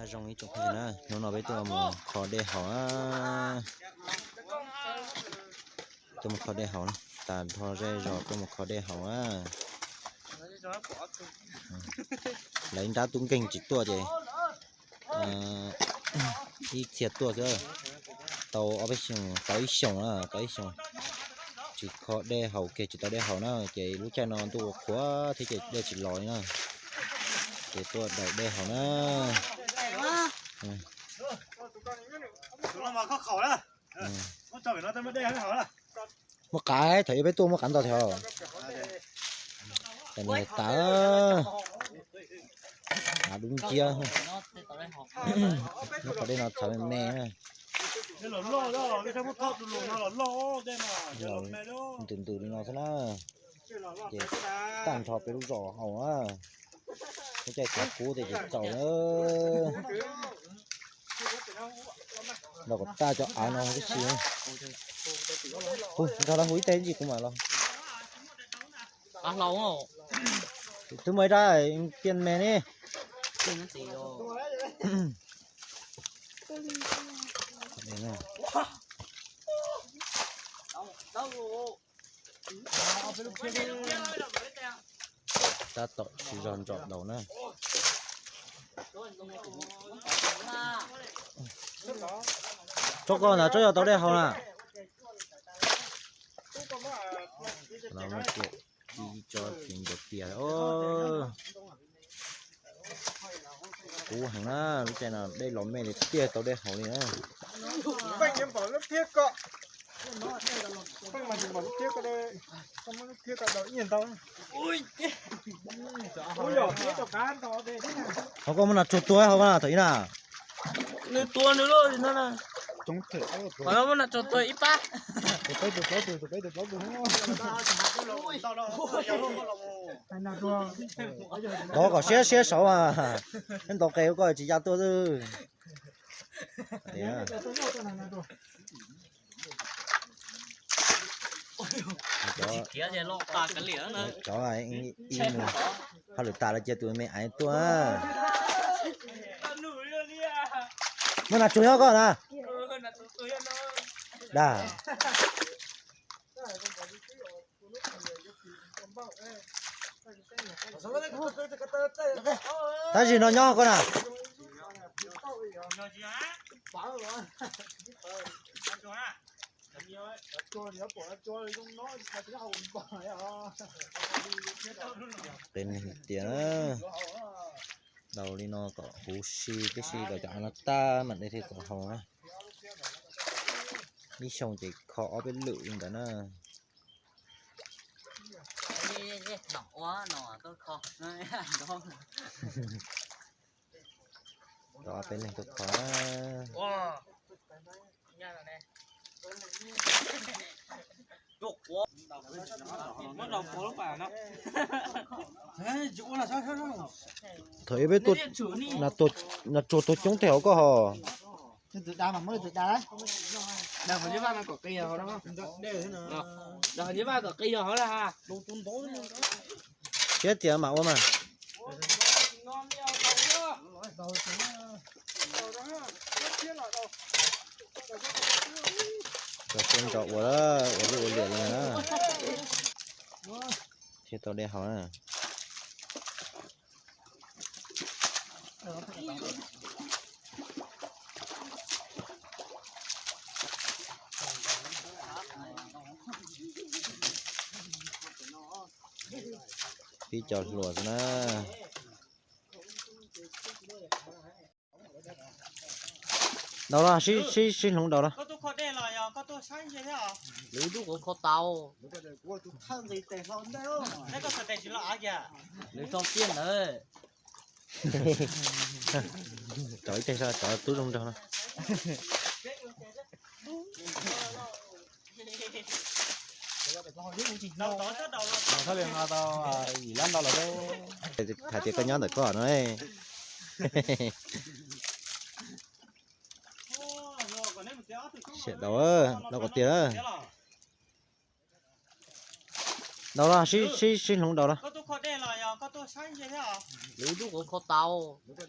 Zoo ib tsoom phooj ywg na, hnub no peb tuaj mus kho dej haus na. Tuaj mus kho dej haus na, tas nrho zej zos tuaj mus kho dej haus na. Lawv nrab tub nkeeg tsis tuaj ces ib txhia tuaj xwb. Tau ob peb xyoos, tau ib xyoos na, tau ib xyoos tsis kho dej haus kiag, tsis tau dej haus na, ces lub caij no ntuj qhuav thiab ces dej tsis los li na. Ces tuaj daus dej haus na. Muaj qav, thaum ub peb tuaj muaj qav ntau thiab. Ces nws tas, qav dub nciab. Muab qhov dej no txhawv me me. Ntws ntws li no xwb na. Ces tag nrho peb lub zos haus na. Lub caij thav kub ces tsis txaus na. Los kom tag cov av no tib si. Hu nrog lawv hu ib teg ntsis kuv mam los. Twb muaj ib rab tiaj me ne. Tab tom tsis zog ntsom daus na. Tsob koj ntawd tsob yog tau dej haus na. Ib tsob tsis ncav tiag. Kub heev na, lub caij no dej los me li tiag tau dej haus li na. Ho koj muab nas tsuag tuag hauv na, thaum ib na. Nws tua nws loj li no na. Qhov no muab nas tsuag tuag ib pab. Ntov kom siab siab saud mas, ntaus qe koj tsis ya tuaj xwb. Cov ib mus hauj lwm tas lawm cia tus me aiv tuaj. Muaj nas tsuag nyob koj na. Dag. Tab sis no nyob koj na. Qe neeg tiag na. Daus li no kom huv si tib si, daus cov av no tag mam de thiaj txaus haus na. Ib xyoo ces kho ob peb lwm li ntawd na. Tau ob peb leeg tuaj kho. Thaum ib peb tuaj, nas tsuag tuag coob tiag hauv koj hos. Siab tiag mam ua mas. Cov siab ntso ua, ua lwj ua liam li na. Thiaj tau dej haus na. Tib co hluas xwb na. Daus los, sib sib hloov daus los. Lwm tus kuv kho tau. Lwm tso tiaj ntawd. Cov ib teg so cov tub zoo nraug no. Thaj li no tau yim lab ntau lawm. Hais tias koj nyob ntawm koj no. Siab daus, no kom tiag. Daus los, sib sib hloov daus los. Lwv tub kuv kho tau. Nws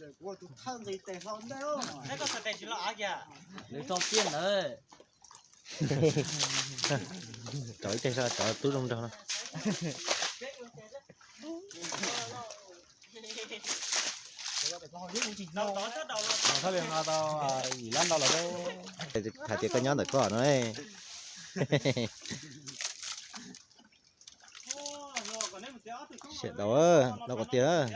rau tiaj ntawd. Rau ib teg so cov tub zoo nraug no. Thaj li no tau yim lab ntau lawm. Hais tias koj nyob ntawm koj no. Siam dau, dau kom tiag.